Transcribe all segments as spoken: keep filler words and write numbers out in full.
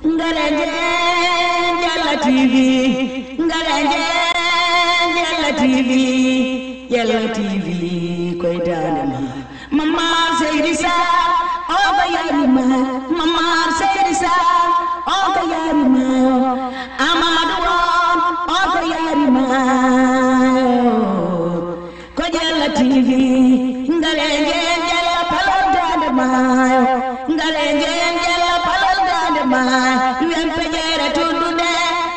Ngare nje Jalla T V, ngare nje Jalla T V, Jalla T V koy dande ma. Mamar Seydi Sall, o ko yarima. Mamar Seydi Sall, o ko yarima. Amadou Wan, o ko yarima. Ko Jalla T V, ngare nje Jalla palal dande maayo. Ngare nje Jalla palal dande maayo. Wempe jeere tuddude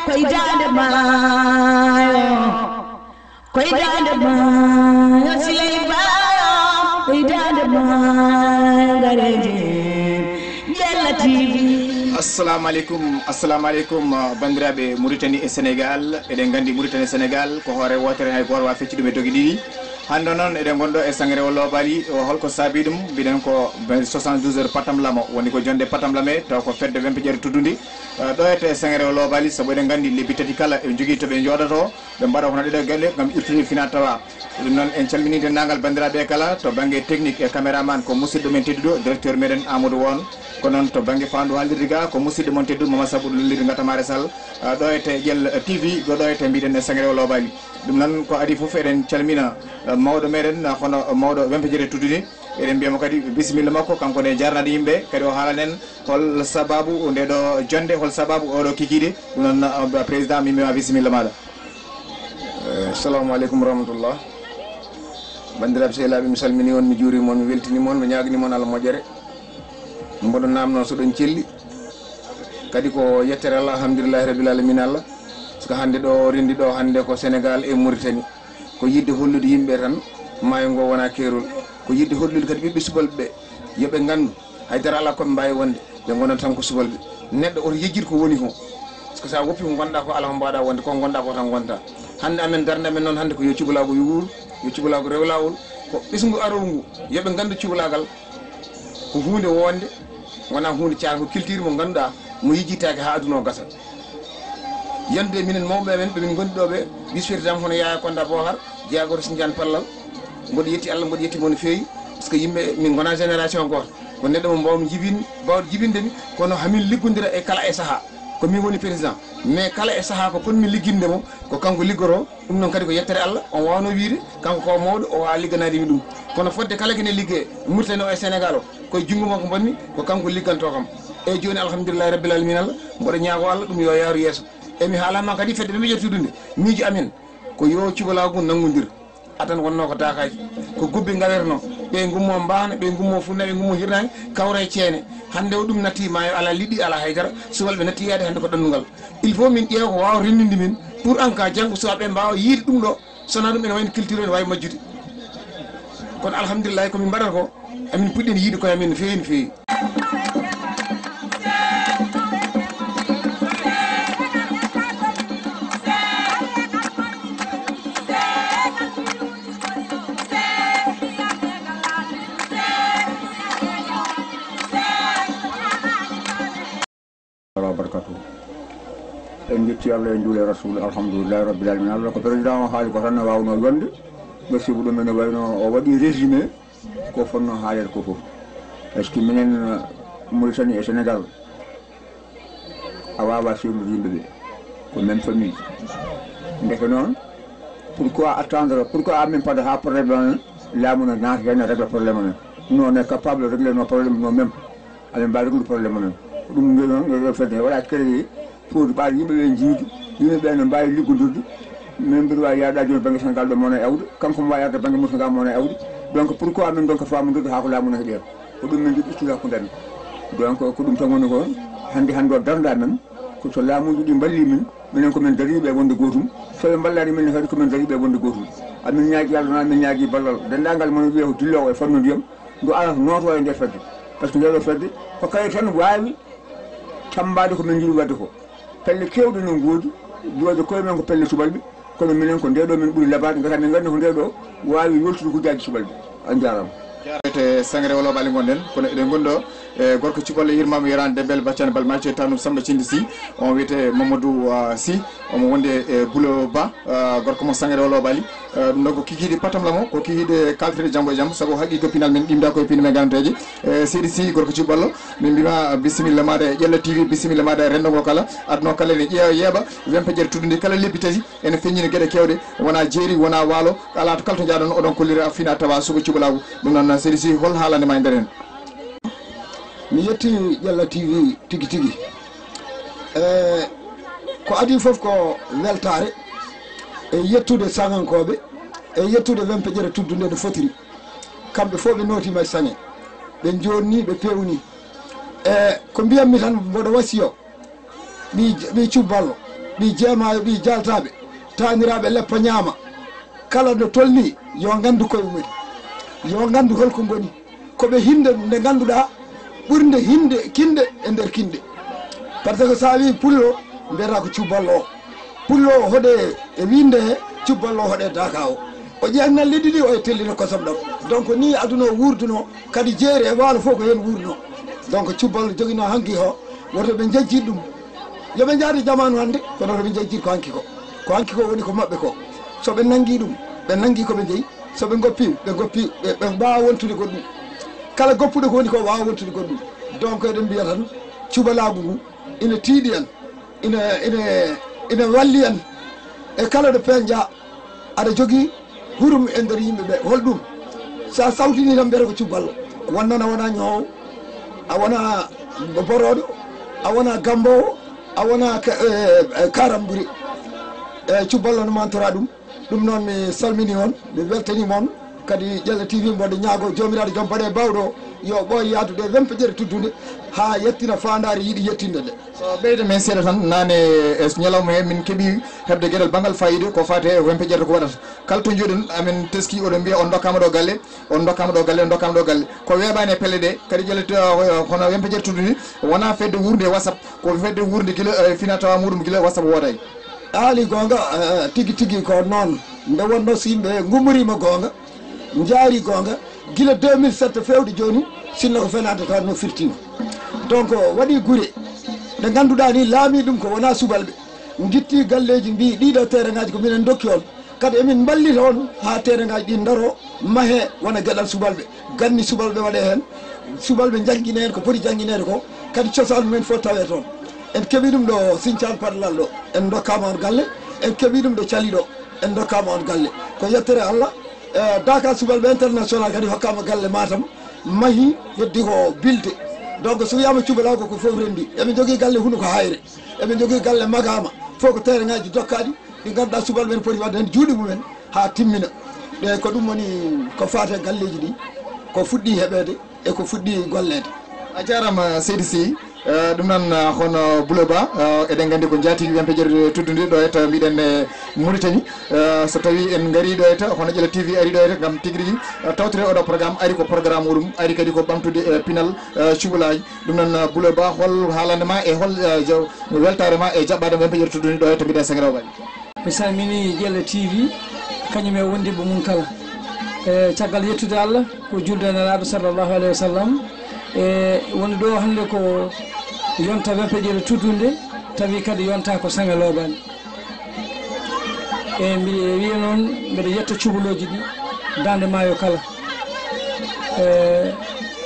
koy dande maayo. Koy dande maayo, Siley Bayo. Koy dande maayo, ngare nje Jalla T V. Assalamu aleykum, assalamu aleykum, uh, banndiraaɓe Mauritanie e Sénégal. Eɗen nganndi Mauritanie e Sénégal ko hoore wootere, hay gooto waawaa feccude ɗum e dogi ɗiɗi. Hannde noon eɗen ngonɗo e Sangere o Lobali, o holko saabi ɗum? Mbiɗen ko soixante-douze heures Patam Lamo, woni ko jonnde Patam Lame, taw ko fedde wempe jeere tuddundi. Uh, ɗo e Sangere o Lobali, sabu eɗen nganndi lebbi tati kala eɓe njogii to ɓe njooɗoto, ɓe mbaɗa hono ɗeɗo geɗe ngam irtude fina tawa. Ɗum noon en calminii denndaangal banndiraaɓe kala to bannge technique e caméraman ko musidɗo men tedduɗo, directeur meɗen Amadou Won. Ko noon to bannge faandu haalirde ga ko musidɗo mon tedduɗo Mama Sabu Lullirde Ngatamaare Sall, ah, ɗo e Jel T V, ɗo, ɗo e mbiɗen e Sangere o Lobali. Ɗum noon ko adii fof eɗen calmina, ah, mawɗo meɗen, ah, hono mawɗo wempe jeere tuddundi. Eɗen mbiya mo kadi bisimilla makko, kanko ne jarnade yimɓe, kadi o haalana en hol sababu nde ɗo jonnde, hol sababu oɗo kikiiɗe. Ɗum noon, ah, président, min mbiya bisimilla maɗa. Eh, assalamu aleykum wa rahmatullah. Banndiraaɓe sehilaaɓe, mi salminii on, mi juuriima on, mi weltiniima on, mi ñaaganii mon Allah moƴƴere. Mboɗo naamnoo so ɗon celli. Kadi ko yettere Allah, alhamdulillahi rabbil alamina Allah. Saka hannde ɗo, renndi ɗo hannde ko Sénégal e Mauritanie. Ko yiɗde hollude yimɓe tan maayo ngo wona keerol. Ko yiɗde hollude kadi ɓiɓɓe subalɓe ɓe, yo ɓe nganndu haydara alaa ko ɓe mbaawi wonde, ɓe ngonata tan ko subalɓe. Neɗɗo oto yejjit ko woni ko. Par ce que so a woppii ko ngonɗaa ko, alaa ko mbaawɗaa wonde, ko ngonɗaa ko tan ngontaa. Hannde amen, darnde amen noon hannde ko yo cubalaagu yuur, yo cubalaagu rew laawol. Ko ɓesngu arooru ngu, yo ɓe nganndu cubalaagal ko huunde woonde, wonaa huunde caar, ko culture mo ngannduɗaa, mo yejjitaake haa aduna o gasa. Yande minen mawɓe amen ɓe min ngondi ɗo ɓe, vice-président hono Yaya Konda Bohar, jeyaa gooto Sindiane Pallal. Mboɗo yetti Allah, mboɗo yetti mo no feewi, par ce que yimɓe min ngonaa génération gooto. Ko neɗɗo mo mbaawmi jibin-, mbaawɗo jibinde mi, kono hamin liggodira e kala e sahaa. Ko min woni président, mais kala e sahaa ko potmi ligginde mo, ko kanko liggotoo. Ɗum noon kadi ko yettere Allah, on waawno wiyde kanko ko mawɗo, o waawaa ligganaade mi ɗum. Kono fodde kala kene liggee, Mauritanie o e Sénégal o, koye junngo makko mbaɗmi, ko kanko liggantoo kam. Eeyi, jooni, alhamdulillahi rabbil alamina Allah, mboɗo ñaagoo Allah ɗum yo yaaru yeeso. E mi haalaama kadi fedde wempe jeere tuddundi, miijo amen ko yo cubalaagu nanngondir. Adan wonnoo ko daakaaji, ko gubbi ngawernoo, ɓe ngummoo mbaana, ɓe ngummoo fuɗnaange, ɓe ngummoo hirnaange, kawra e ceene. Hannde o ɗum natti maayo, alaa liɗɗi, alaa haydara, subalɓe natti yaade hannde ko ɗannungal. Il faut min ƴeewa ko waawa renndinde min, pour en cas janngo subalɓe mbaawa yiyde ɗum ɗo, so wonaa ɗum ene wayi no culture o ene waawi majjude. Kono alhamdulillahi ko min mbaɗata ko, emin puɗɗi en yiyde koye amen no feewi, no feewi. Wa barakatuh. En njetti Allah, en njuuli Rasul, alhamdulillahi rabbil alamin. Allah ko président o haali ko tan ne waawno wonde. Merci beaucoup, ɗum ene wayno o waɗi résumé ko fotno haalede ko fof. Est-ce que minen Mauritanie e Sénégal a waawaa sewnude yimɓe ɓe? Ko même famille. Ndeke noon, pourquoi attendre, pourquoi amin paada haa problème o laamu no naata heen, régla problème o? Nous, on est capable de régler nos problèmes nous-mêmes. Amin mbaawi reglude problème o noon. Ko ɗum nde noon, nde ɗo fedde waɗa créé pour ɓaade yimɓe ɓe jiidi, yimɓe ɓe no mbaawi liggodirde. Min mbiɗa waawi yaada jooni bannge Sénégal ɗo mawna e awde, kanko mo waawi arde bannge Mauritanie ga mawna e awde. Donc pourquoi min ndonka faamondirde haa ko laamu no heɓi heen? Ko ɗum min njiɗi ittude hakkunde amen. Donc ko ɗum tan woni ko hannde, hannde o darnda men, ko so laamuuji ɗi mballii min, minen ko min dariiɓe e wonde gootum. So ɓe mballaani min kadi ko min dariiɓe e wonde gootum. Amin ñaagi Allah noon, amin ñaagi ballal denndaangal mon wiya ko dilloowo e fannu ndiyam, ndu arata nootoo e nde fedde. Par ce que nde ɗo fedde ko kañum tan waawi tammbaade ko min njiɗi waɗde ko. Pelle keewɗe no ngoodi, duwaaje koye men ko pelle subalɓe, kono minen ko nde ɗo min ɓuri labaade, ngati min nganndi ko nde ɗo waawi yoltude hujjaaji subalɓe. A jaaraama. Jarete sangre wala bali gonden kono eɗen gondo e gorko cuballo yirmama yerande debel baccane balmace tanu samba cindi si on wiyete mamadou ah, si omo wonde e bulo ba ah, gorko mo sangre wala bali eh, ɗum ɗo ko kikiɗe patam lamo ko kikiɗe kalfeɗe jambo e jam saabu haqiqa pinal men ɗimda koye pine men ganteje e seydi si gorko cuballo min mbima bisimilla maɗa e ƴella tv bisimilla maɗa e rendogo kala aduna kala ene ƴeewa yeeɓa wempe jeɗe tuddude kala lebbi tati ene feññina geɗe kewɗe wona jeeri wona waalo ala to kala to jaaɗon oɗon kollira fina tawa suɓa cuɓalagu ɗum noon seydi si hol haalande ma e nder hen mi yetti ƴella tv tigi tigi e ko adi foof ko weltare e yettude saŋankoɓe e yettude wempe ƴere tuddude no fotiri kamɓe fof ɓe nootima e saŋe ɓe jonni ɓe pewni e ko mbiyammi tan mboɗo wasiyo ɓi ɓi cubballo ɓi jeemayo ɓi jaltaɓe taniraɓe leppa ñaama kala no tolni yo gandu koye mumen yo gandu holko goni koɓe hinde nde ganduɗa ɓurde hinde kinde e nder kinde par ce que sa wi pullo mbiyata ko cubballo o pullo o hoɗe e winde he cubballo o hoɗe daka o o ƴenna leddi ɗi o e tellina kosam ɗam donc ni aduna o wurduno kadi jeeri e waalo fof ko heen wurno donc cubballo joginoo hanki o woto ɓe njejjit ɗum yo ɓe njaadi jamaanu hannde kono to ɓe njejjit ko hanki ko ko hanki ko woni ko maɓɓe ko so ɓe nanngi ɗum ɓe nanngi ko ɓe njeyi so ɓe ngoppi ɓe ngoppi ɓe mbaawa wontude goɗɗum kala goppuɗo ko woni ko waawa wontude goɗɗum donc eɗen mbiya tan cubalaagu ngu ina tiiɗi en ina ina ina walli en e kala ɗo peeñƴa aɗa jogii hurum e nder yimɓe ɓe hol ɗum so a sawtini tan mbiyata ko cubballo wonnoon a wona ñoowo a wona borooɗo a wona gambowo a wona karamburi e cubballo no mantora ɗum ɗum noon mi salmini on mi weltanima on kadi ƴelle tv mboɗo ñaago jomiraɗo joom baɗe bawɗo yo ɓooy yaadude e wempe ƴere tuddude ha yettina fandare yiiɗi yettinde nde so ɓeyda men seeɗa tan nane e ñalawma he min keeɓi heɓde gueɗal banggal fayida ko fate e wempe ƴere ko waɗata kala to joɗon amin teski oɗon mbiya on dokkama ɗo galle on dokkama ɗo galle on dokkama ɗo galle ko weeɓani e pelle ɗe kadi ƴellete hono wempe ƴere tuddude wona fedde wuurde e whatsapp ko fedde wuurde guila fina tawa muɗum guila whatsapp woodani haali goonga tigi tigi ko noon nde wonno so yimɓe gummoriima goonga njaari goonga gila deux mille sept feewde jooni sinno ko fenaande tan no firtiima donc waɗi gure ɗe ngannduɗaa ni laamii ɗum ko wonaa subalɓe ngitti galleeji mbii ɗiɗo terrain ngaaji ko minen ndokki on kadi emin mballita on haa terrain ngaaji ɗi ndaro mahee wona geɗal subalɓe ganni subalɓe waɗee heen subalɓe njannginee heen ko poti janngineede ko kadi cosaan mumen fof tawee toon en keɓi ɗum ɗo siñcal padalal ɗo en ndokkaama on galle en keɓi ɗum ɗo cali ɗo en ndokkaama on galle ko yettere allah e daka subalɓe international kadi hokkama galle matam mahi heddi ko bilde donc so wiyama cubalawko ko fof rendi eɓe jogui galle hunuko hayre eɓe jogui galle magama fof ko terrain ngaji dokkaɗi ɗi ganduɗa subalɓe ne poti wadde hen juuɗe mumen ha timmina ɗe ko ɗum woni ko fate galleji ɗi ko fuɗɗi heɓede e ko fuɗɗi golleede. A jarama seydi sy. Ɗum noon hono Bulo Ba eɗen nganndi ko njaatigi wempe jeɗe tuddude ɗo e to mbiɗen e Mauritanie. So tawi en ngari ɗo e to hono Ƴela T V ari ɗo e to ngam tigi rigi tawtire oɗo programme ari ko programme muɗum ari kadi ko ɓamtude e pinal cubulaaji. Ɗum noon Bulo Ba hol haalande ma e hol weltaare ma e jaɓɓaade wempe jeɗe tuddude ɗo e to mbiɗen Sengre Obaali. Mi salmini Ƴelle T V kañum e wondiɓɓe mum kala. E caggal yettude Allah ko julde e Nelaaɗo sallallahu alayhi wa sallam e woni ɗo hannde ko yonta wempe ƴeele tuddunde tawi kadi yonta ko saŋe loobaali. E mbiɗa wiya noon mbeɗa yetta cubalooji ɗi daande maayo kala e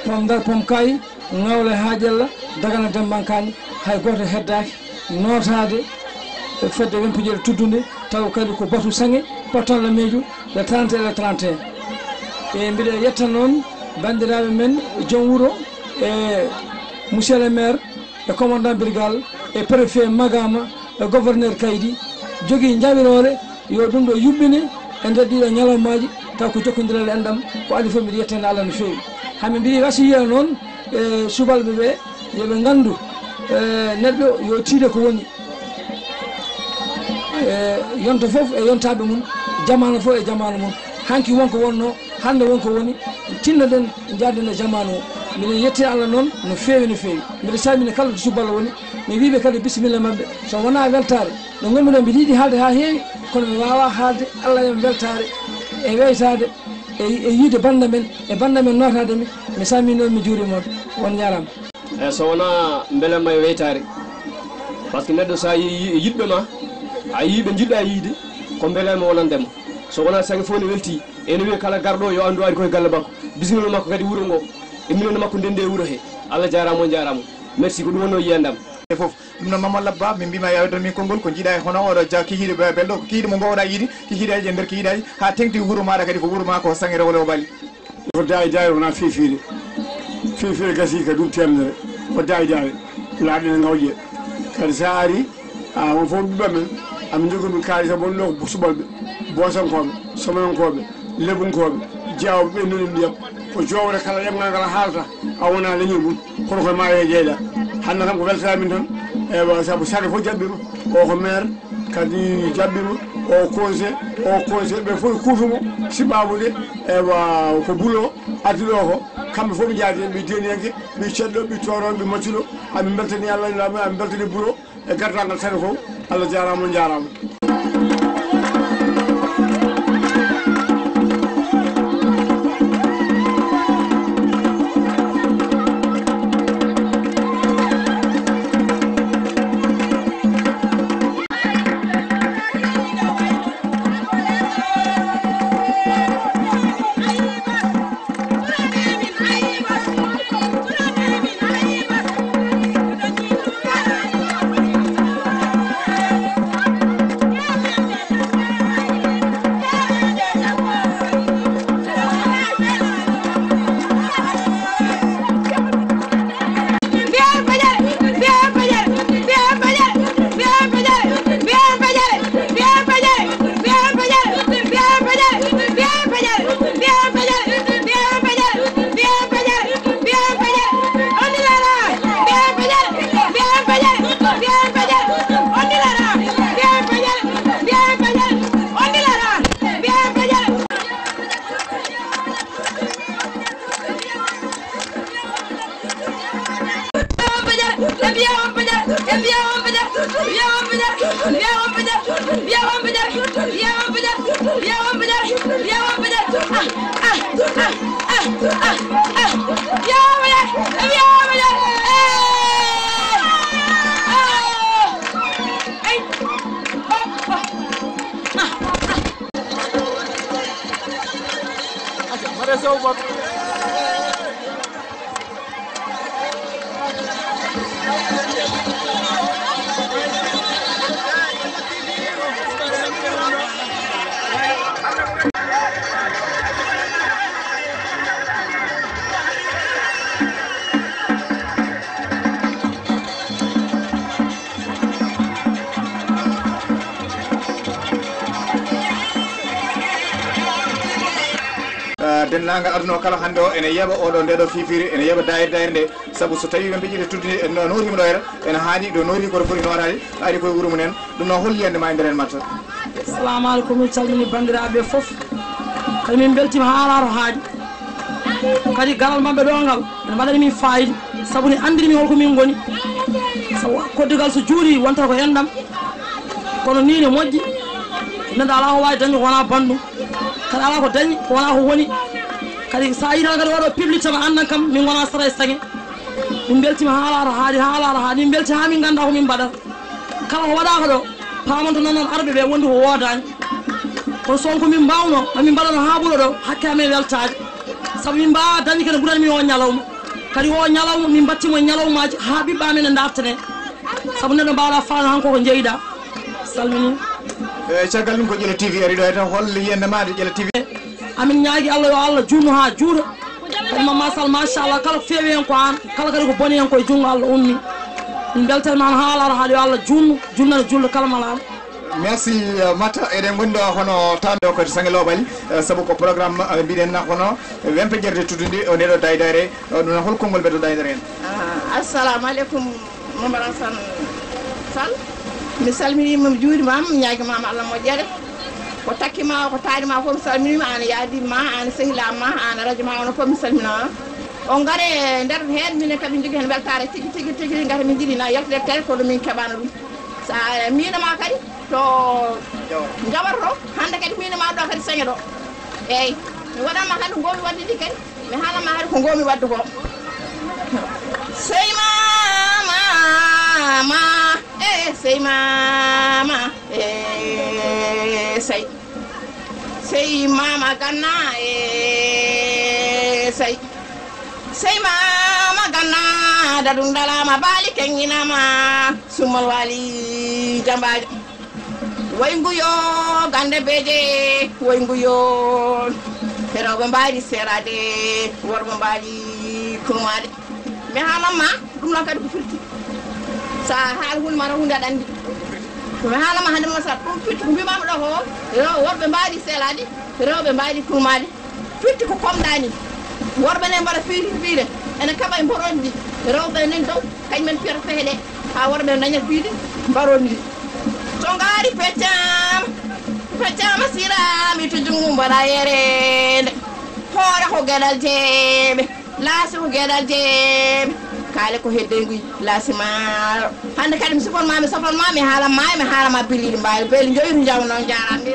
pom ndar pom kaayi ŋawle haa ƴella dagana dembankaani hay gooto heddaaki nootaade e fedde wempuƴere tuddunde taw kadi ko batu saŋe pottanlameejo le trente et le trente et un e mbiɗa yetta noon banndiraaɓe men joom wuro e monsieur le maire e commandant brigade e préfet magama e gouverneur kaydi jogii njawiroore yo ɗum ɗo yuɓɓine e nder ɗiɗo ñalawmaaji taw ko jokkondiral e enɗam ko adi fof mbiɗa yettani allah no feewi hami mbiɗi wasiya noon e subalɓe ɓe yoɓe nganndu e neɗɗo yo tiide ko woni e yonta fof e yontaɓe mum jamanu fof e jamanu mum hanki wonko wonno hande wonko woni tinnoɗen jaaden e jamanu o mbiɗa yetti allah noon no feewi no feewi mbiɗa salmina kala to suballo woni mi wiɓe kadi bisimilla mabɓe so wona weltare ɗo gonmiɗo mbiɗa yiɗi haalde ha heewi kono mi wawa haalde allah yam weltare e weytade E, e yiide bannda men, e bannda men nootaade mi, mi salminii on, mi juuriima on, on njaaraama. Eyi, so wonaa mbelema e weytaare, par ce que neɗɗo so a yi-, yi-, yiɗɓe ma, a yii ɓe njiɗɗa yiide, ko mbelema wonande ma. So wonaa saŋe fof ne weltii, ene wiya kala garɗo yo anndu ari koye galle makko, bisimilla makko kadi wuro ngo, e minen makko ndenndi e wuro he. Allah jaaraama, on njaaraama. Merci, ko ɗum wonnoo yiyande am. E fof. Ɗum noon, Mama Labba, min mbiima yawde min konngol ko njiiɗa e hono oɗo ja-, kikiiɗe be-, belɗo, ko kikiiɗe mo ngoowɗa yiide, kikiiɗe e nder kikiiɗe ha teŋti wuro maaɗa kadi ko wuro ma ko Saŋe Rewle o Bali. Ko daay daay wona fiifiire. Fiifiire gasi ka duuɓi teemedere. Ko daay daay. Laaɗe ne ngawƴe. Kadi sa ari, a, on fof ɓiɓɓe men, amin jogii min kaalis, sabu on ɗo ko subalɓe, boosankooɓe, somanankooɓe, lebunkooɓe, jiyaaɓe ɓe noni ndiyam. Ko joowre kala ɗemngal ngal haalata, a wona leñol mum. Kono koye maayo he jeyɗa. Hannde kam ko weltata min tan. Ewa, sabu Saŋe fof jaɓɓiima. O ko maire, kadi jaɓɓiima. O conseil, o conseil, ɓe fof kuutumo. Sibaabu de, ewa, ko bulo addi ɗo ko. Kamɓe fof ɓe njaadi, ɓe deeniyanke, ɓe ceddo, ɓe tooro, ɓe maccuɗo. Amin mbeltani Allah, amin mbeltani bulo. E gardagal Saŋe fof, Allah jaaraama, on njaaraama. Eh, denndaangal aduna o kala hannde o ene yeeɓa oɗo, ndeɗo fiifiire, ene yeeɓa daayre, daayre nde. Sabu so tawii ɓe mbiƴi to tuddi no-, nootiima ɗo era, ene haani ɗo nooti koto foti nootaade, ari koye wuro mum en. Ɗum noon, hol yiyannde ma e nder en Matta? Assalamu aleykum, min calmini banndiraaɓe fof. Kadi min mbeltiima haa laato haaɗi. Kadi garal maɓɓe ɗo ngal, ene waɗani min faayida. Sabu ne anndiri min hol ko min ngoni. Sabu koddigal so juurii, wonta ko enɗam. Kono nii ne moƴƴi. Neɗɗo alaa ko waawi dañde ko wonaa banndum. Kadi alaa ko dañi, ko wonaa ko woni. Kadi so a yii tan kadi oɗo public tan anndan kam, min ngonaa sara e Saŋe. Min mbeltiima haa laato haaɗi, haa laato haaɗi. Min mbeltii haa min ngannda ko min mbaɗata. Kala ko waɗaaka ɗo, paamonto noon, noon arɓe ɓe wondi ko woodaani. Kono so won ko min mbaawno, ma min mbaɗano haa ɓura ɗo, hakke amen weltaade. Sabu min mbaawaa dañde kene ɓurani min o ñalawma. Kadi o ñalawma, min mbattii mo e ñalawmaaji haa ɓiɓɓe amen ne ndartane. Sabu neɗɗo mbaawɗaa faano han koko njeyɗaa. Salmini. E caggal ɗum ko Ƴela T V ari ɗo, e taw hol yiyannde ma e Ƴela T V? Amin ñaagi Allah yo Allah juutnu haa juuta. Kadi Mama Sall, machallah, kala ko feewi heen ko aan, kala kadi ko boni heen ko e junngo Allah ummi. Min mbeltanii ma haa laato haaɗi yo Allah juutnu, juutnana juulɗo kala malaaɗo. Merci, euh, Matta. Eɗen ngoni ɗo hono tawde o kadi Saŋe Lobali, euh, sabu ko programme, euh, mbiɗen hono wempe ƴerde tuddu ndi, o ndeɗo daydayre, euh, ɗum noon hol konngol mbeɗo daydayre heen? Ah, assalamu aleykum. Momar Hassan Sall, mi salminiima, mi juuriima, mi ñaagiima Allah moƴƴere. Ko takki ma, ko taari ma fof, mi salminiima, aan e yaadiiɓe ma, aan e sehilaaɓe ma, aan e radio ma, onon fof mi salminaa. On ngare e nder heen, minen kam min njogii heen weltaare tigi, tigi, tigi, ngati min njiɗi na yaltude télé, kono min keɓaano ɗum. So a miino ma kadi to Jawar to, hannde kadi miino ma ɗo kadi Saŋe ɗo. Eey. Mi waɗanma hade ko ngoomi waɗde ni kadi. Mi haalanma hade ko ngoomi waɗde ko. Sey mama, ma, eh, sey mama, eh, sey. Sey mama ganna, eh, sey. Sey mama ganna, dadum dalama, bali kenginama, sumal wali jambajo. Woy nguyo gande beeje, woy nguyo. Rewɓe mbaadi seeraade, worɓe mbaadi kurmaade. Mi haalanma ɗum noon kadi ko firti. So a haala huunde ma tan huunde aɗa anndi. Mi haalanma hannde masala ɗum firti ko mbimaama ɗo ko rew-, worɓe mbaadi seelaade, rewɓe mbaadi kurmaade. Firti ko komɗaani. Worɓe ne mbaɗa fiiri fiire. Ene kaɓa e mborooji ɗi. Rewɓe nen dow. Kañ men fiyata pehe ɗe. Haa worɓe daña fiide mbarooji ɗi. To ngaari peccam. Peccama siraami to junngo mbaɗa yereende. Hoore ko geɗal jeeɓe. Laasi ko geɗal jeeɓe. Kaale ko hedde nguy. Laasi maaro. Hannde kadi mi sifan ma, mi safan ma, mi haalan ma, mi haalan ma billiɗi mbaali. Beeli njoyri njaw noon, jaaraama.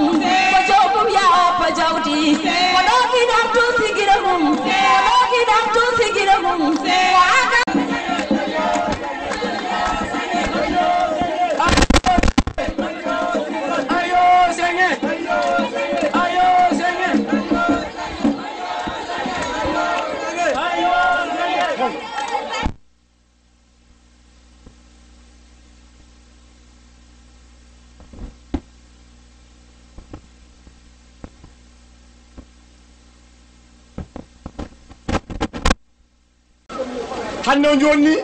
Ko jawɗum ya oppa jawdi. Ko ɗo giɗam to sigira mum. Ko ɗo giɗam to sigira mum. Ko aka. Ayo, senge. Ayo, senge. Ayo, senge. Hannde o jooni ni,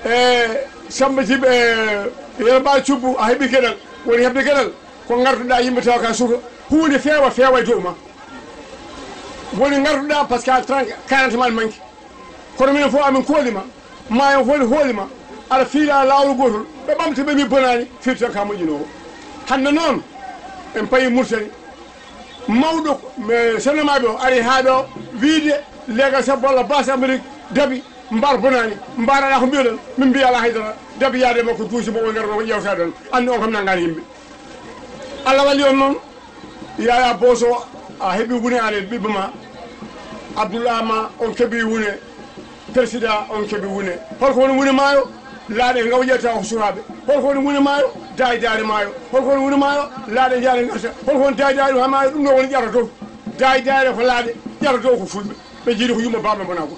e, Samba Jibi, e, Yerba Cubbu, a heɓi geɗal, woni heɓde geɗal, ko ngartuɗaa yimɓe tawa ka suka, huunde feewa, feewa e dow ma. Woni ngartuɗaa parce que a trente, quarante ma manque. Kono minen fof amin kooli ma, maayo fof ne hooli ma, aɗa fiila laawol gootol, ɓe ɓamta ɓe mi bonaani, firti tan ka moƴƴinoowo. Hannde noon, en payi Mauritanie, mawɗo, e, sennamaaɓe o ari haa ɗo, wiide leegal sappo walla base Amérique dabi, mbar bonaani, mbar alaa ko mbiyoɗon, min mbiya alaa haydara, dabi yaade makko duusi mo o ngar makko ƴeewta ɗon, anndi on kam nanngaani yimɓe. Allah walli on noon, Yaya Boso, a heɓi wune an e ɓiɓɓe ma, Abdoul Ama, on keɓi wune, Président, on keɓi wune. Holko woni wune maayo? Laaɗe ngawƴata ko sukaaɓe. Holko woni wune maayo? Daay daare maayo. Holko woni wune maayo? Laaɗe njaare ngarta. Holko woni daay daare maayo? Ɗum ɗo woni ƴara dow. Daay daare ko laaɗe, ƴara dow ko fulɓe. Ɓe jiidi ko yumma baaba bona ko.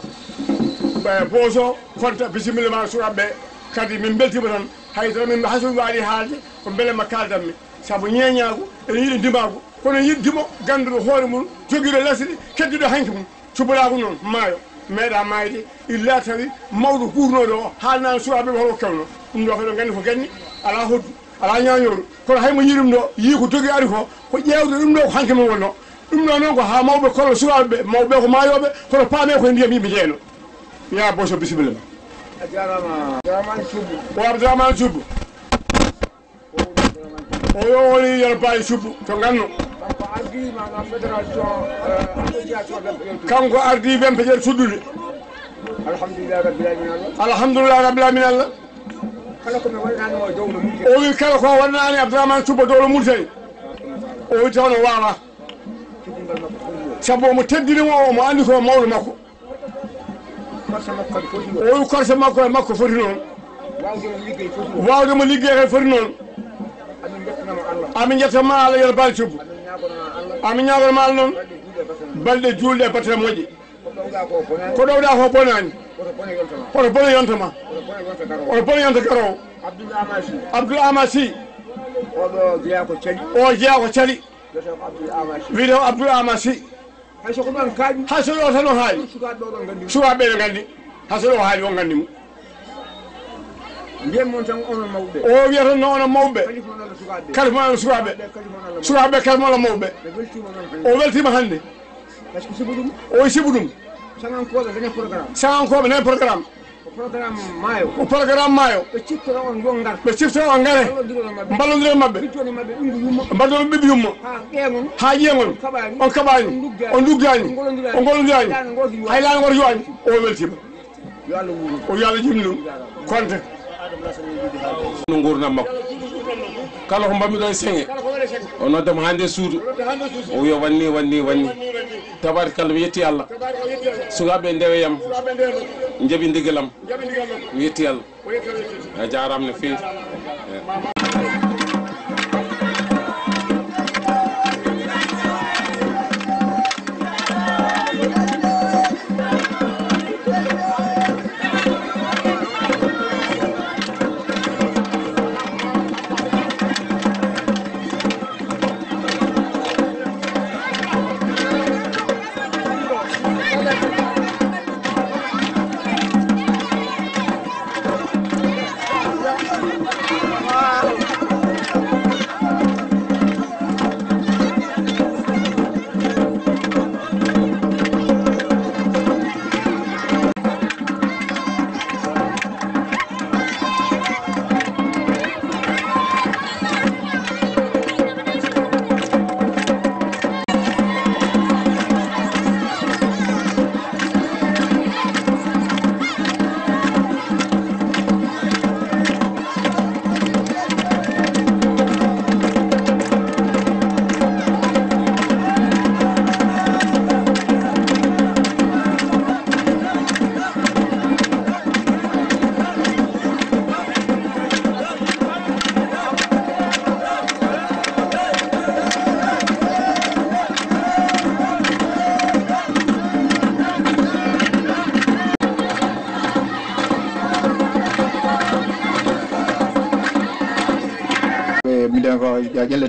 Ɓe Boso, Konta, bisimilla ma sukaaɓe. Kadi min mbeltima tan. Haydara min hasomi waɗi haalde, ko mbele ma kaldanmi. Sabu ñeeñaagu, ene yiɗi ndimaagu. Kono yiɗi dimo, gannduɗo hoore mum, jogiiɗo lesdi, keddiɗo hanki mum. Cubalaagu noon, maayo, meeɗa maayde, illa tawi mawɗo guurnooɗo o haalnaani sukaaɓe ɓe holko kewno. Ɗum ɗo kadi on nganndi ko ganni, alaa hoddu, alaa ñaañooru. Kono hay mo yii ɗum ɗo, yii ko dogi ari ko, ko ƴeewde ɗum ɗo ko hanki mum wonno. Ɗum ɗo noon ko haa mawɓe kolla sukaaɓe ɓe, mawɓe ko maayooɓe, kono paamee koye ndiyam yimɓe njeyno. Yaa Boso, bisimilla ma. A jaaraama. Abdourahmane Thioub. O Abdourahmane Thioub. Oyo woni Yero Baye Cubbu to Nganno. Kanko ardii maanaam fédération, eh, association Bempeƴer Cubbu. Kanko ardii Bempeƴer Cubbu. Alhamdulillahi Rabbil Alamin Allah. Alhamdulillahi Rabbil Alamin Allah. Kala ko mi waɗanaani mo dowla Mauritanie. O wi kala ko waɗanaani Abdourahmane Cubbu dowla Mauritanie. O wi taw no waawa. Teddingal makko fof. Sabu omo teddini mo, omo anndi ko mawɗo makko. Korse makko kadi foti noon. O wi korse makko e makko foti noon. Waawde mo liggey foti noon. Waawde mo liggey kadi foti noon. Amin njettanama Allah. Amin njettanama Allah, Yero Baye Cubbu. Amin ñaagonoma Allah. Amin ñaagonoma Allah noon. Balɗe juulɗe e battane moƴƴe. Balɗe juulɗe e battane moƴƴe. Ko ɗowɗa ko bonaani. Ko ɗowɗa ko bonaani. Woto bone yontoma. Woto bone yontoma. Woto bone yonta garoowo. Woto bone yonta garoowo. Abdoul Ama Sy. Abdoul Ama Sy. Oɗo jeyaa ko cali. O jeyaa ko cali. Wiyetee ko Abdoul Ama Sy. Wiyetee ko Abdoul Ama Sy. Hay so ko ɗoon kaaɗi. Hay so ɗo tan o haali. Sukaaɓe ɓe ɗo nganndi mo. Sukaaɓe ɓe ɗo nganndi. Hay so ɗo o haali, o nganndi mo. Mbiyen mon tan onon mawɓe. O wiyata no onon mawɓe. Kalifa mon Allah sukaaɓe. Kalifa mon Allah sukaaɓe. Kalifa mon Allah mawɓe. Sukaaɓe kalifa mon Allah mawɓe. Ɓe weltiima hannde. O weltiima hannde. Parce que sibu ɗum. O sibu ɗum. Saŋankooɓe daña programme. Saŋankooɓe daña programme. Ko programme maayo. Ko programme maayo. Ɓe ciftora on yo ngar. Ɓe ciftora on ngare. Mballondira e maɓɓe. Mballondira e maɓɓe. Ɓiɗɗo e maɓɓe ɓiɓɓe yumma. Haa ƴeeŋon. Haa ƴeeŋon. On kaɓaani. On kaɓaani. On nduggaani. On nduggaani. On ngolondiraani. On ngolondiraani. Hay laana ngoto yowaani. Hay laana ngoto yowaani. O weltiima. Yo Allah wuuru. O yo Allah jimlu. Konte. No nguurndam makko. Kala ko mbaɗmi ɗo e senge. O noddam hannde e suudu. O wiya wanni, wanni, wanni. Tabaarkalla, mi yetti Allah. Sukaaɓe ndewe yam. Njaɓi ndigal am. Mi yetti Allah. A jaaraama no feewi.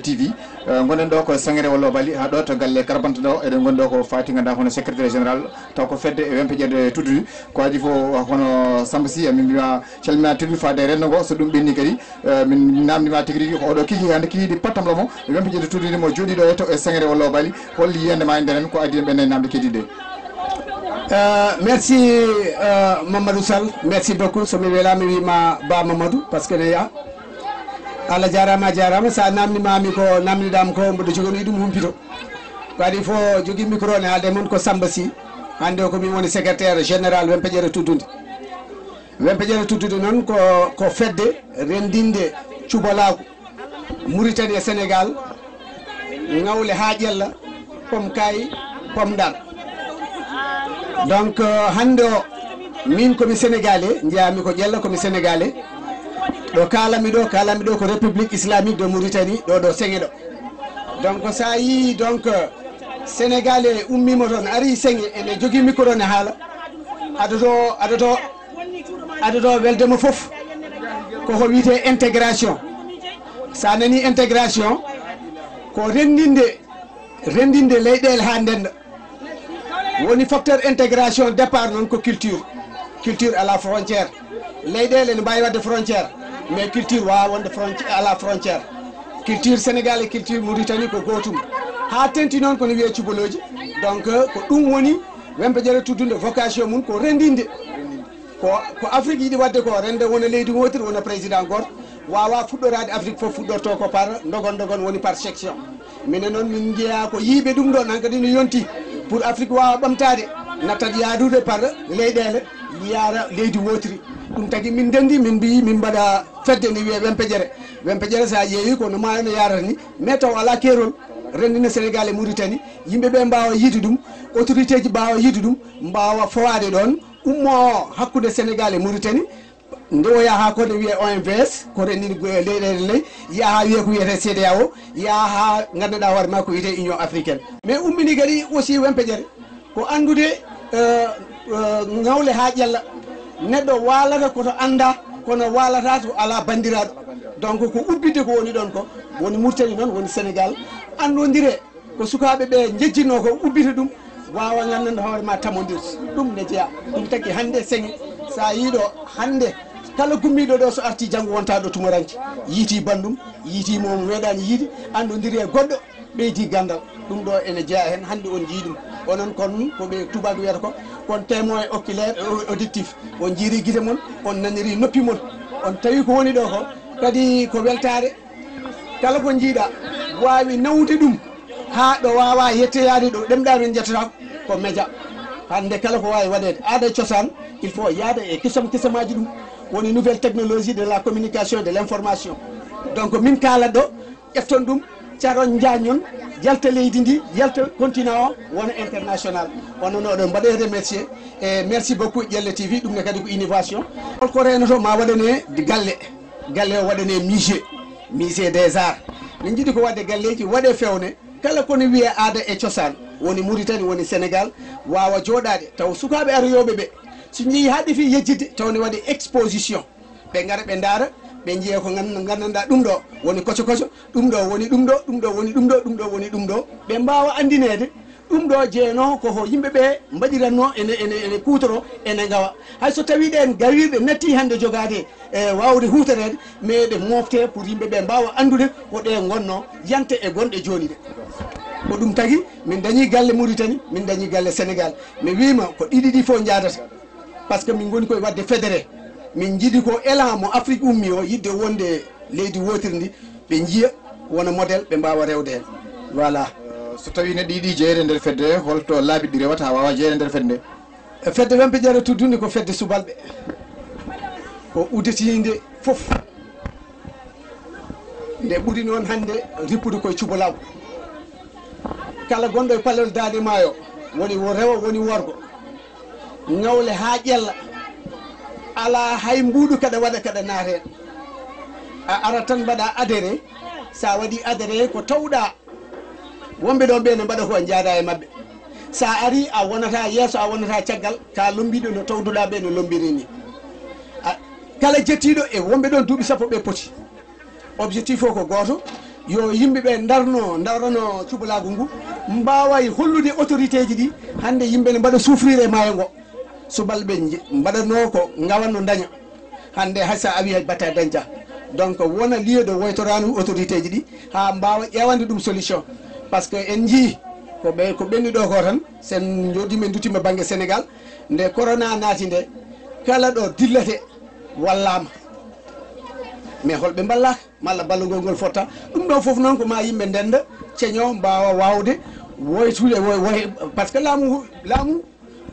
T V. Eh, ngonɗen ɗo ko Sengere Wallo Bali, haa ɗo to galle Karbanta ɗo, eɗen ngoni ɗo ko faati ganduɗa hono secrétaire général, taw ko fedde e Wempe Ƴeeɗe Tuddundi. Ko adii fof hono Samba Sy, min mbima calmina Tuddundi faade e renndo ngo, so ɗum ɓenni kadi, eh, min namdima tigi rigi ko oɗo kikiiɗe hannde, kikiiɗe pattamlamo, Wempe Ƴeeɗe Tuddundi mo jooɗiɗo e to e Sengere Wallo Bali, hol yiyannde ma e nder en, ko adii en ɓenna e namde keɗiɗe. Euh, merci euh, Mamadou Sall, merci beaucoup. So mi wela mi wima ba Mamadou parce que ne ya Allah jarama jarama sa namnimami ko namniɗam ko mboɗo jogani ɗum humpito. Ko adi fof jogui micro ne haalde mon ko Samba Sy. Hande o ko min woni secrétaire général Wempe Ƴeeɗe Tuddundi. Wempe Ƴeeɗe Tuddundi noon ko ko fedde rendinde cubalagu Mauritanie e Sénégal, ŋawle haa ƴella, pom kay, pom ndar. Donc euh, hannde o min komi sénégalais, njeyami ko ƴella komi sénégalais. Ɗo kalami ɗo kalami ɗo ko république islamique de Mauritanie ɗo ɗo seŋe ɗo. Donc sa yii donc euh, sénégalais ummima toon ari seŋe ene jogui micro ne haala. Adoto adoto adoto weldema foof koko wiyete intégration. Sa nani intégration ko rendinde rendinde leyɗele ha ndenda. Woni facteur intégration départ noon ko culture. Culture à la frontière. Leyɗele ne mbawi wadde frontière mais culture wawa wonde fronti- à la frontière. Culture sénégal e culture mauritanie ko gotum. Ha tenti noon kono wiye cubaloji. Donc ko ɗum woni Wempe Ƴeeɗe Tuddundi vocation mum ko rendinde ko ko Afrique yiɗi wadde ko rende wona leydi wotiri wona président goto. Wawa fuɗɗorade Afrique foof fuɗɗorto ko par dogon dogon woni par section. Minen noon min jeeya ko yiiɓe ɗum ɗo nan kadi no yonti pour Afrique wawa ɓamtade nattat yadude par leyɗele yara leydi wotiri. Ɗum tagi min ndendi min mbi min mbaɗa fedde nde wiye Wempe Ƴeeɗe. Wempe Ƴeeɗe sa ƴeewi ko no maayo no yarata ni mais taw ala keerol rendina Sénégal e Mauritanie. Yimɓe ɓe mbawa yiide ɗum autorité ji mbawa yiide ɗum mbawa fowade ɗon ummo hakkude Sénégal e Mauritanie. Nde o yaha ko ne wiye O M V S ko renini leyɗele nayi yaha wiye ko wiyete C D A O yaha ha ganduɗa hoore ma ko wiyete Union africaine. Mais ummini kadi aussi Wempe Ƴeeɗe ko andude ŋawle ha ƴella. Neɗɗo walata koto anda kono walata to ala bandiraɗo. Donc ko ubbinde ko woni ɗon ko woni Mauritanie noon woni Sénégal. Andodire ko sukaɓe ɓe jejjinno ko ubbita ɗum wawa gandande hoore ma tamodir. Ɗum ne jeeya ɗum tagui hande seŋe sa yiiɗo hande kala gummiɗo ɗo so arti janggo wonta ɗo tumoranke yiiti bandum yiiti mo meeɗani yiide andodiri e goɗɗo ɓeydi gandal. Ɗum ɗo ene jeeya hen hande on jii ɗum onon kon ko ɓe tubak wiyata ko kon témoin oculaire et auditif. On jiiri guite mon on naniri noppi mon on tawi ko woni ɗo ko kadi ko weltare. Kala ko jiiɗa wawi nawde ɗum ha ɗo wawa yettoyade ɗo ɗemɗa min jettata ko média. Hande kala ko wawi waɗede aada e cosaan il faut yaada e kisam kisamaji ɗum woni nouvelle technologie de la communication de l'information. Donc min kala ɗo ƴefton ɗum caron jañon yalta leydi ndi yalta continent o wona international. Onon oɗon mbaɗe remercier e merci beaucoup ƴelle T V ɗum ne kadi ko innovation. Holko renoto ma waɗane galle galle o waɗane musée musée des arts. Min jiɗi ko waɗde galleji waɗe fewne kala kone wiye aada e cosaan woni Mauritanie woni Sénégal wawa jooɗade taw sukaɓe aroyoɓe ɓe so jeeyi ha ɗefi yejjidde taw ne waɗe exposition. Ɓe gara ɓe ndaara ɓe jeeya ko gandanɗa ɗum ɗo woni koco koco ɗum ɗo woni ɗum ɗo ɗum ɗo woni ɗum ɗo ɗum ɗo woni ɗum ɗo ɓe mbawa andinede. Ɗum ɗo jeeno ko ho yimɓe ɓe mbaɗiranno ene ene ene kuutoro ene ngawa. Hay so tawi ɗen gawirɗe natti hande jogade e wawde hutorede mais ɗe mofte pour yimɓe ɓe mbawa andude ko ɗe gonno yante e gonɗe joni ɗe. Ko ɗum tagi min dañi galle Mauritanie min dañi galle Sénégal mi wima ko ɗiɗi ɗi fof jadata. Par ce que min goni koye wadde fédéré min jiiɗi ko élan mo Afrique ummi o yidde wonde leydi wotiri ndi ɓe jiiya wona modèle ɓe mbawa rewde hen. Voilà. So tawi neɗɗo yiiɗi jeeyde nder fedde holto laabi ɗi rewata wawa jeeyde nder fedde nde? E fedde wempe ƴeere tuddude ko fedde subalɓe ko udditinde fof. Nde ɓuri noon hannde rippude koye cubalaw kala gonɗo e palol daande maayo woni wo rewo woni worgo. Ŋawle haa ƴella alaa hay mbuuɗu kaɗa waɗa kaɗa naate. A ara tan mbaɗa adere. Sa waɗi adere ko tawɗa wonɓe ɗon ɓe ne mbaɗa ko njaada e maɓɓe. Sa ari a wonata yeeso a wonata caggal ka lombiɗo no tawduɗa ɓe no lombiri ni. Kala jettiɗo e wonɓe ɗon duuɓi sappo ɓe poti. Objectif o ko gooto. Yo yimɓe ɓe ndarno, ndarano cubalaagu ngu, mbaaway hollude autorité ji ɗi, hannde yimɓe ne mbaɗa souffrir e maayo ngo. Subalɓe nje-, mbaɗanoo ko ngawanno daña. Hannde hay so a wi hay batta dañta. Donc wona lieu de woytoraanu autorité ji ɗi, haa mbaawa ƴeewande ɗum solution. Parce que en njii ko ɓe, ko ɓenni ɗo ko tan, sen jooɗi men dutima bannge Sénégal, nde corona naati nde, kala ɗo dillate wallaama. Mais holɓe mballaka? Malla ballugol ngol fotta? Ɗum ɗo fof noon ko ma yimɓe ndenda, ceño, mbaawa waawde woytude, woy, woy, par ce que laamu, laamu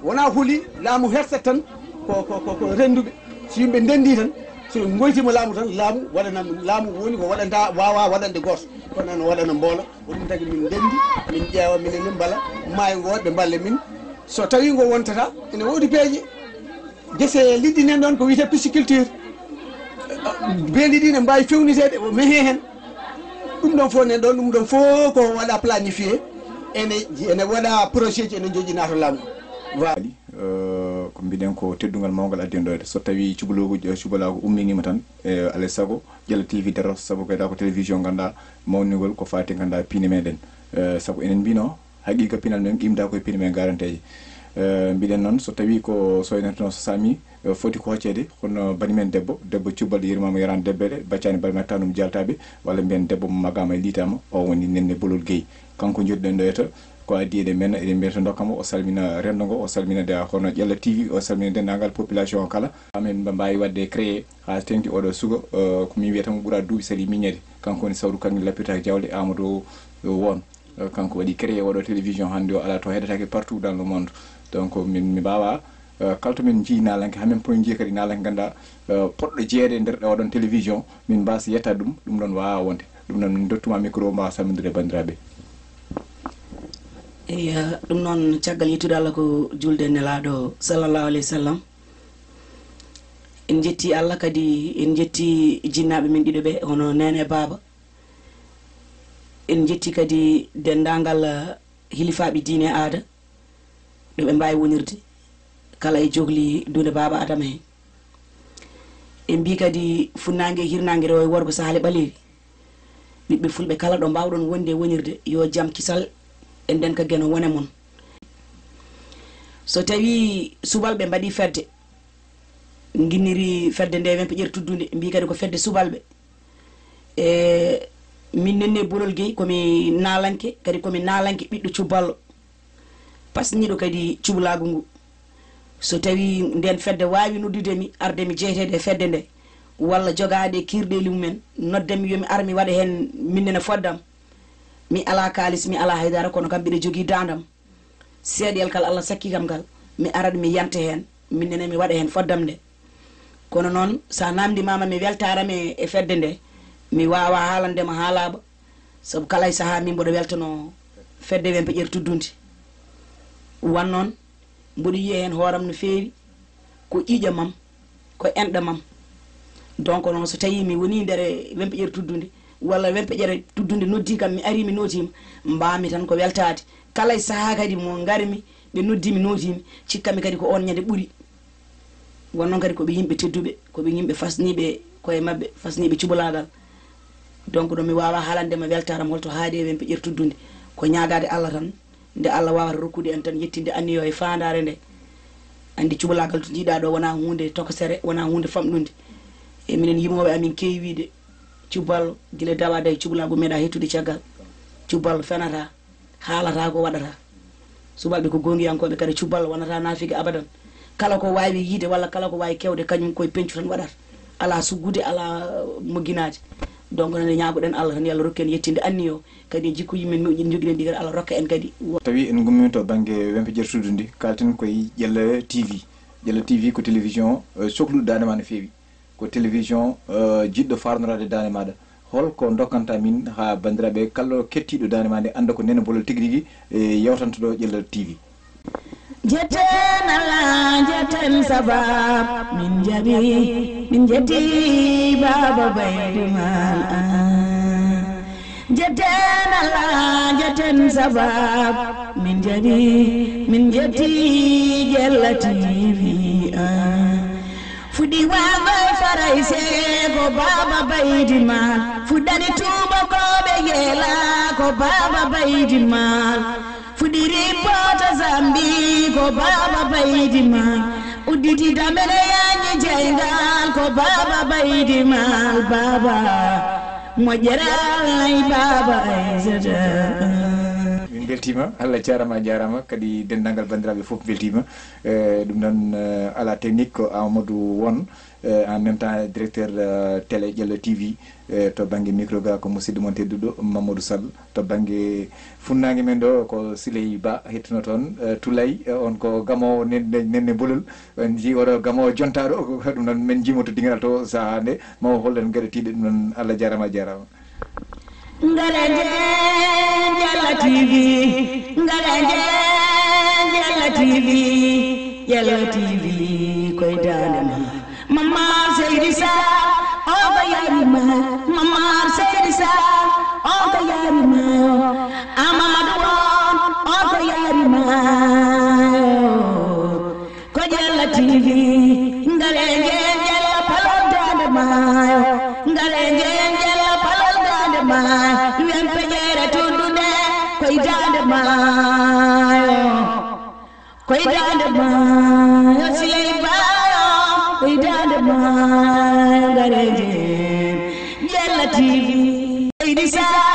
wona huli, laamu hersa tan ko, ko, ko, ko rennduɓe. So yimɓe ndendi tan, so ɓe ngoytima laamu tan, laamu waɗanan ɗum. Laamu woni ko waɗanta, waawa waɗande gooto, kono no waɗana mboolo. Ko ɗum tagi min ndendi, min ƴeewa, minen ne mbala maayo ngo, ɓe mballe min. So tawi ngo wontata, ene woodi peeje. Gese liɗɗi nen ɗon ko wiyetee pisciculture. Beeli ɗi ne mbaawi fewniteede, o mehee heen. Ɗum ɗon fof nen ɗon, ɗum ɗon fof ko waɗa planifié. Ene, ene waɗa projet ji, ene jogii nato laamu. Voilà. Eh, ko mbiɗen ko teddungal mawngal addi en ɗo. So tawi cubaloogu, eh, cubalaagu umminiima tan, eh, alaa e sago, Ƴella T V daro, sabu kadi ko télévision ngannduɗaa mawningol ko faati ngannduɗaa piine meɗen. Eh, sabu enen mbino, haqiqa pinal men qimda koye piine men garanteje. Eh, mbiɗen noon, so tawi ko soyneteno so sami, eh, foti ko hoccede, kono bani men debbo, debbo cubbal yirmama yarani debbeɗe, baccani bal metta ɗum jaltaɓe, walla mbiyen debbo mo magama e litama, o woni Nenne Bolol Gueye. Kanko joddiɗen ɗo e to, ko addi eɗen men, eɗen mbiyata dokkamo, o salmina rendo ngo, o salmina de, hono Ƴella T V, o salmina dendagal population o kala. Amen mba-, mbawi wadde créé ha tengti oɗo sugo, eh, ko min wiyata mo ɓura duuɓi sali miññere. Kanko woni sawru kangi lappirta jawle Amadou, eh, Won. Eh, kanko waɗi créé oɗo télévision hannde o, ala to heɗatake partout dans le monde. Donc min mi mbawa, eh, kala to min jii nalanke, ha min poy jii kadi nalanke ganduɗa, eh, poɗɗo jeeyede e nder ɗo oɗon télévision, min mbasa yetta ɗum, ɗum ɗon wawa wonde. Ɗum ɗon min dottuma micro mbawa salminde e bandiraɓe. Eyya, ɗum noon caggal yettude Allah ko julde e Nelaaɗo sallallahu alayhi wa sallam. En njetti Allah kadi en njetti jinnaaɓe men ɗiɗo ɓe hono Neene e Baaba. En njetti kadi denndaangal, eh, hilifaaɓe diine e aada ɗo ɓe mbaawi wonirde kala e jogli duunde Baaba Adama heen. En mbii kadi funnaange e hirnaange rewo e worgo sahaale ɓaleeri. Ɓiɓɓe fulɓe kala ɗo mbaawɗon wonde e wonirde yo jam kisal e ndeenka Geno wone mon. So tawii subalɓe mbaɗii fedde, nginniri fedde nde Wempeƴere Tuddunde, mbii kadi ko fedde subalɓe. E min Nenne Bolol Gueye, ko mi naalanke, kadi ko mi naalanke ɓiɗɗo Cubballo. Pasniiɗo kadi cubalaagu ngu. So tawii ndeen fedde waawi noddude mi, arde mi jeyteede e fedde nde, walla jogaade e kiirɗeeli mumen, nodda mi yo mi ar mi waɗa heen min nene foddam. Mi alaa kaalis, mi alaa haydara, kono kam mbiɗa jogii daandam. Seeɗel kal Allah sakki kam kal, mi arat mi yanta heen, min nene mi waɗa heen foddam nde. Kono noon, so a naamndimaama mi weltaarama e, e fedde nde, mi waawaa haalande ma haalaaɓe, sabu kala e sahaa min mboɗo weltanoo fedde Wempeƴere Tuddunde. Wan noon, mboɗo yiya heen hooram no feewi, ko ƴiiƴam am, ko enɗam am. Donc noon, so tawii mi wonii nder Wempeƴere Tuddunde, walla Wempeƴere Tuddunde noddii kam, mi arii, mi nootiima, mbaami tan ko weltaade. Kala e sahaa kadi mo ngarmi, ɓe noddii mi, nootiimi, cikkanmi kadi ko oon ñande ɓuri. Won noon kadi ko ɓe yimɓe tedduɓe, ko ɓe yimɓe fasniiɓe koye maɓɓe, fasniiɓe cubalaagal. Donc ɗo mi waawaa haalande ma weltaaram holto haaɗi e Wempeƴere Tuddunde. Ko ñaagaade Allah tan, nde Allah waawata rokkude en tan, yettinde anniyo e faandaare nde. Anndi cubalaagal to njiiɗaa ɗo wonaa huunde tokosere, wonaa huunde famɗunde. E minen yimooɓe amin keewi wiide, Cuballo, gila dawa day cubalaagu meeɗaa hettude caggal. Cuballo fenataa, haalataa ko waɗataa. Subalɓe ko goongiyankooɓe kadi, Cuballo wonataa naafiga abadan. Kala ko waawi yiide walla kala ko waawi kewde, kañum koye peñcu tan waɗata. Alaa suggude, alaa mogginaade. Donc, nde ñaagoɗen Allah tan, yo Allah rokku en yettinde anniyo, kadi e jikkuuji men moƴƴi ɗi njogiɗen ɗi kadi, Allah rokka en kadi. Tawi en ngummiima to bannge Wempeƴere Tuddunde, kaalten koye Ƴella T V. Ƴella T V ko télévision, eh, cokluɗo daande ma no feewi. Ko télévision, eh, jiɗɗo faarnoraade daande maaɗa. Hol ko ndokkanta min haa banndiraaɓe kala kettiiɗo daande maa nde annda ko Nene Bolol tigi rigi e yewtanto ɗo Ƴella T V? Jeten Allah, jeten sabab, min jaɓi, min jetti Baaba Baydi Maal, ah. Jeten Allah, jeten sabab, min jaɓi, min jetti Ƴella T V, ah. Ɗi waaway farayse ko Baaba Baydi Maal. Fuɗɗani tuubakooɓe yeela ko Baaba Baydi Maal. Fuɗɗiri poota Zambi ko Baaba Baydi Maal. Udditi damene yañi jayngal ko Baaba Baydi Maal. Baaba moƴƴeral nay Baaba Aysata. Min mbeltiima, Allah jaaraama, a jaaraama, kadi denndaangal banndiraaɓe fof mbeltiima. E ɗum noon, eh, ala technique ko Amadou Won, eh, en même temps directeur, eh, télé Ƴello T V, eh, to bannge micro ga ko musidɗo mon tedduɗo Mamadou Sall, to bannge funnaange men ɗo ko Siley Ba hettuno toon, eh, Tulay, eh, on ko gamoowo nen-, nen-, nenne bolol, en njii oɗo gamoowo jontaaɗo, ko ɗum noon men njiimo to dingiral to sahaa nde, ma o holɗen gaɗa tiiɗe ɗum noon, Allah jaaraama, a jaaraama. Ngare nje Jalla T V, ngare nje Jalla T V, Jalla T V koy daande ma. Mamar Seydi Sall o ko yaari ma, Mamar Seydi Sall o ko yaari ma. Amadou Won o ko yaari ma. Ko Jalla T V, ngare nje Jalla palol daande maayo, ngare nje Jalla palol daande maayo, wempe jeere tuddude koy daande maayo, koy daande maayo, Siley Ba o koy daande maayo, ngare nje Jalla T V. Seydi Sall